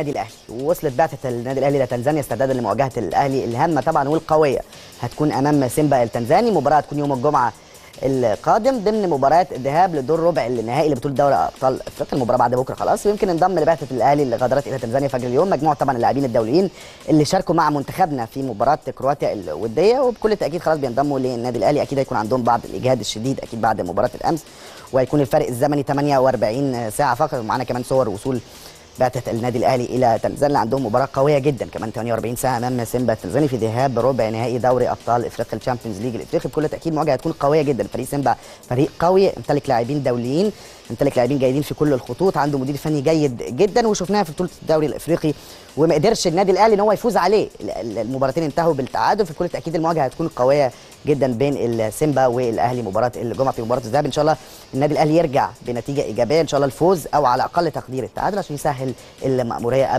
النادي الاهلي. ووصلت بعثه النادي الاهلي لتنزانيا استعدادا لمواجهة الاهلي الهامة طبعا والقويه، هتكون امام سيمبا التنزاني. مباراة هتكون يوم الجمعة القادم ضمن مباراة الذهاب لدور ربع النهائي لبطولة دوري ابطال افريقيا، المباراة بعد بكره خلاص. ويمكن انضم لبعثه الاهلي اللي غادرت الى تنزانيا فجر اليوم مجموعة طبعا اللاعبين الدوليين اللي شاركوا مع منتخبنا في مباراة كرواتيا الودية، وبكل تاكيد خلاص بينضموا للنادي الاهلي. اكيد هيكون عندهم بعض الاجهاد الشديد اكيد بعد مباراة الامس، وهيكون الفرق الزمني 48 ساعة فقط. ومعانا كمان صور وصول بعثة النادي الاهلي الى تنزانيا، عندهم مباراة قوية جدا كمان 48 ساعة امام سيمبا التنزاني في ذهاب ربع نهائي دوري ابطال افريقيا ال Champions League الافريقي. بكل تاكيد مواجهة هتكون قوية جدا. فريق سيمبا فريق قوي، يمتلك لاعبين دوليين، يمتلك لاعبين جيدين في كل الخطوط، عنده مدير فني جيد جدا، وشفناها في بطوله الدوري الافريقي وما قدرش النادي الاهلي ان هو يفوز عليه. المباراتين انتهوا بالتعادل. في كل تاكيد المواجهة هتكون قوية جدا بين السيمبا والاهلي مباراة الجمعة في مباراة الذهاب. ان شاء الله النادي الاهلي يرجع بنتيجة ايجابية، ان شاء الله الفوز او على اقل تقدير التعادل عشان يسهل المأموريه.